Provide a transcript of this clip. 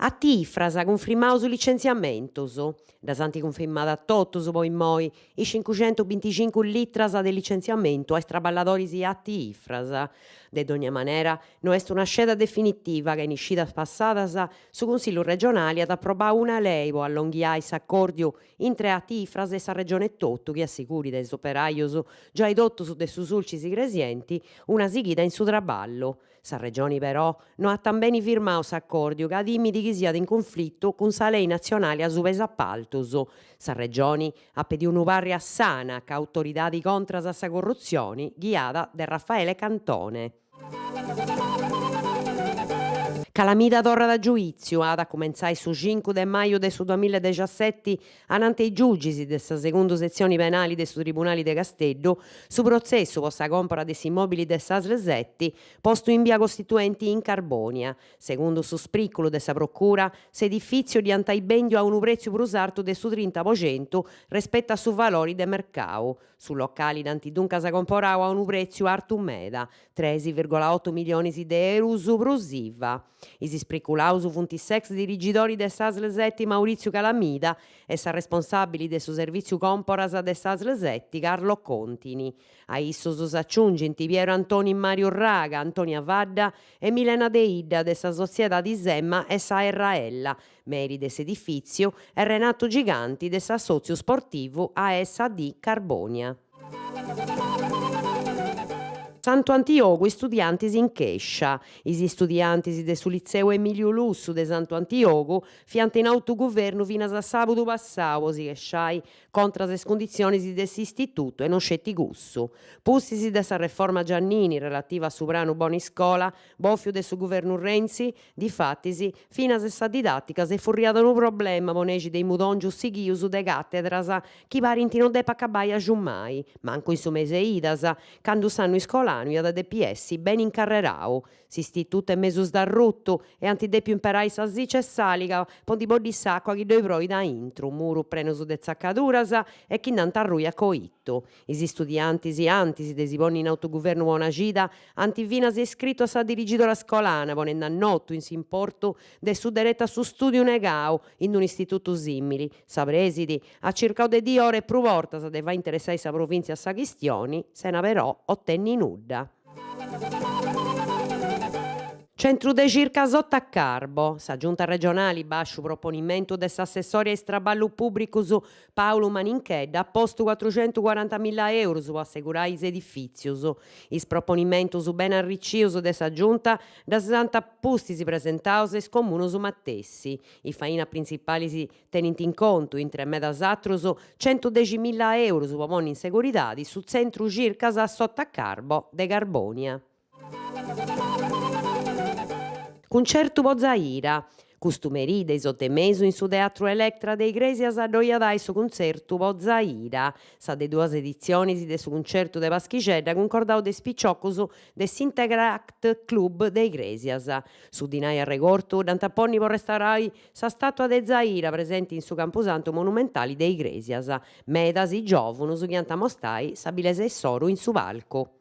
AT Ifras cunfrimaus licentziamentus. Ddas ant cunfirmadas totus po immoi is cincuxentubinticincu litras de licentziamentu a is traballadoris AT Ifras. De dogna manera no est una sceda definitiva ca in is cidas passadas su Cunsillu regionali at aprobau una lei po allonghiai s'acòrdiu intre AT Ifras e sa Regione etotu chi assigurit a is operajus, giai totus de su Sulcis Igresienti, una sighida in su traballu. Sa Regioni però no at tambeni firmau s'acòrdiu ca timit chi siat in cunflitu cun sa lei natzionali asuba is apaltus. Sa Regioni at pediu unu parri a s'Anac, autoridadi contras a sa corrutzioni, ghiada de Raffaele Cantone. Calamida torrat a giuìtziu, at a cumentzai su cincu de maju de su duamilla e dexaseti ananti 'e is giugis de sa segundu setzioni penali de su Tribunali de Casteddu su protzessu po sa còmpora de s'immòbili de s'Asl seti postu in bia Costituenti in Carbònia. Segundu su sprìculu de sa Procura, s'edifìtziu dd'iant ai bèndiu a unu prètziu prus artu de su trinta po centu respetu a su valori de mercau. Su locali dd'ant duncas comporau a unu prètziu artu meda, tres virgola otu milionis de eurus prus IVA. Is ispriculaus funt s'ex dirigidori de s'Asl seti Mauritziu Calamida e s'arresponsàbili de su servìtziu còmporas de s'Asl seti Carlo Contini. A issus s'aciungint Piero Antoni Mariu Raga, Antonia Fadda e Milena Deidda de sa sotziedadi Semma SARL, meri de s'edifìtziu, e Renato Giganti de s'assòtziu sportivu ASD Carbonia. Santu Antiogu istudiantis in chèscia. Is istudiantis de su Litzeu Emiliu Lussu de Santu Antiogu fiant in autoguvernu finas a sàbudu passau po si chesciai contras is cunditzionis de s'istitutu e non sceti cussu. Pustis de sa reforma Giannini relativa a su pranu Bona Iscola, bòfiu de su guvernu Renzi, Difatis, finas sa didàtica s'est furriada unu problema po nexi de is mudòngius sighius de càtedras chi parint no depi acabai agiumai, mancu in su mesi 'e idas, candu s'annu iscolanu iat a depi essi beni incarrerau. S'istitutu est mesu sdarrutu e ant dèpiu imperai sa sicia e s'àliga po ndi boddì s'àcua chi ddoi proit aintru, murus prenus de tzacaduras e chi nd'ant arrui a coitu. Is istudiantis, antis de si ponni in autoguvernu po una cida, ant finas iscritu a sa dirigidora scolana ponendi a notu in s'importu de su deretu a su stùdiu negau in un'istitutu sìmili. Sa presidi at circau de diora e prus bortas de fai interessai sa provìntzia a sa chistioni, sena però otenni nudda. Centru de circa Sottacarbo, sa Giunta regionali bàsciu proponimentu de s'assessori a is traballus pùbricus Pàulu Maninchedda at postu cuatruxentucuarantamilla eurus po assegurai is edifìtzius. Is proponimentus beni arricius de sa Giunta ddas ant pustis presentaus is comunus matessi. Is fainas printzipalis tenint in contu, intre medas atrus, centudeximilla eurus po ponni in seguridadi su tzentru circas Sottacarbo de Carbònia. Cuncertu po Zaira. Custu merì de is otu e mesu in su Teatru Electra de Igrèsias ddoi at ai su cuntzertu po Zaira, sa de duas editzionis de su cuncertu de Paschixedda cuncordau de is piciocus de s'Interact Club de Igrèsias. Su dinai arregortu dd'ant a ponni po restaurai sa stàtua de Zaira presenti in su Campusantu Monumentali de Igrèsias. Medas is giòvunus chi ant a mostai s'abilesa issoru in su palcu.